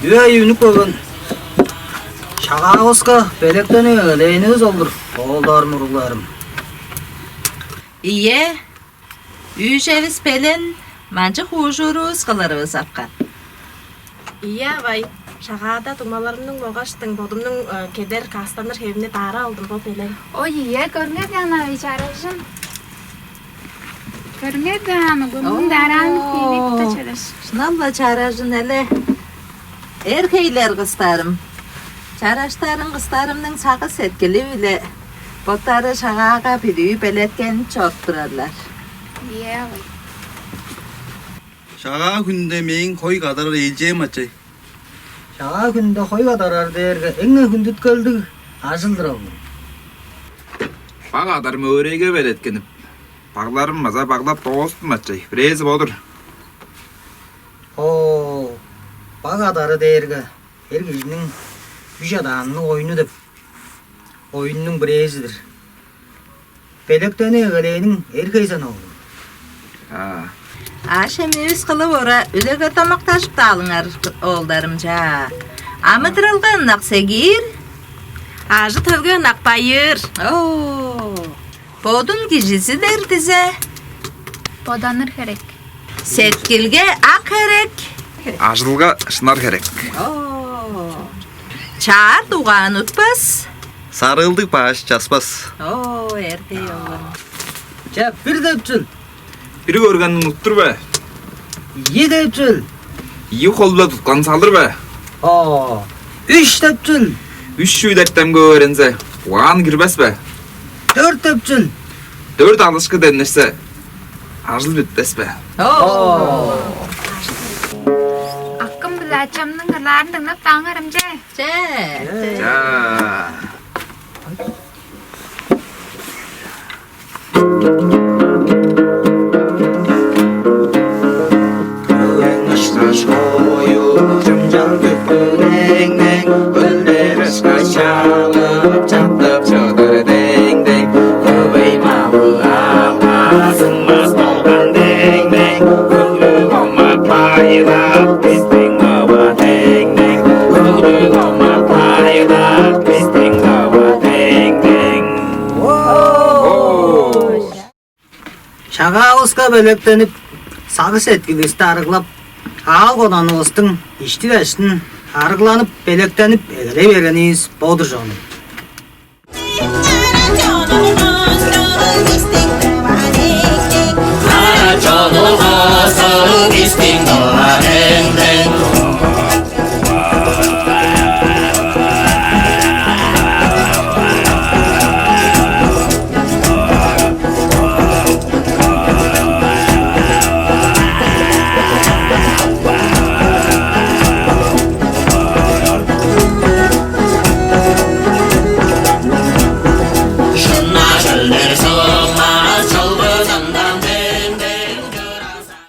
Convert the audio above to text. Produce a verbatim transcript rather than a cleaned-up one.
Үе үнүп келген. Шагаавыска белектенип эгелээнивис ол-дур, оолдарым, уругларым. Ийе, үүшевис белен, манчы хуужуурувус кылырывыс арткан. Ийе, авай, шагаада дуңмаларымның болгаш-тың бодумнуң э, кедер каастаныр хевимни даара алдым бо белен. Ой, ийе, көрүңер даан, авай, чаражын. Көрүңер даан, угумнуң дараан хийлипте чараш. Шынап-ла чаражын эле. Эр хейлер кыстарым. Чараштарын кыстарымның сагыш сеткили-биле боттары шагаага бүдүү белеткенип чоруп турарлар. Ийе, авай. Шагаа хүнүнде мээң хой кадарар ээлчээм ачай. Шагаа хүнүнде хой кадарар дээрге эң-не хүндүткелдиг ажыл-дыр ол. Баг адар мөөрейге белеткенип, багларым база баглап доостум ачай. Бирээзи бо-дур. Оо, баг адары дээрге эр кижиниң үш адаанныг оюну деп оюннуң бирээзи-дир. Белектенип эгелээниң эр хей сен ол. Ааш-чемивис кылып ора, үлегер домактажып-даа алыңар, оолдарым, чаа. Амыдыралга ынак сегиир, ажы-төлге ынак байыыр. Оо, бодун кижи силер дизе, боданыр херек. Сеткилге ак херек. Ажылга шынар херек. Оо. Чаар дугаан утпас. Сарыылдыг баш часпас. Оо, эр хей, оолум. Че, бир деп чүл? Бир көргенин уттур бе? Ийи деп чүл? Ийи хол-биле туткан салыр бе? Оо, үш деп чүл? Үш чүү деп демге өөрензе, угаан кирбес бе? Дөрт деп чүл? Дөрт алышкы демнешсе, ажыл бүтпес бе? Оо. Акым биле ачамның ырлаарын дыңнап даңарым че. Че. Че. Ышкаш хою чымчал күпкүлеңнең, өлдер ышкаш чалып, чаптып чыдыр дең-дең. Өвей малы алгазынмас болган дең-дең, өглүг омак байлап, бистиң ава дең-дең. Өглүг омак байлап, бистиң ава дең-дең. Шагаавыска белектенип, сагыш-сеткиливисти арыглап, аал-коданывыстың ишти-даштын арыгланып, белектенип эгелей бергенивис бо-дур, чонум. Ара чонувус ол бистиң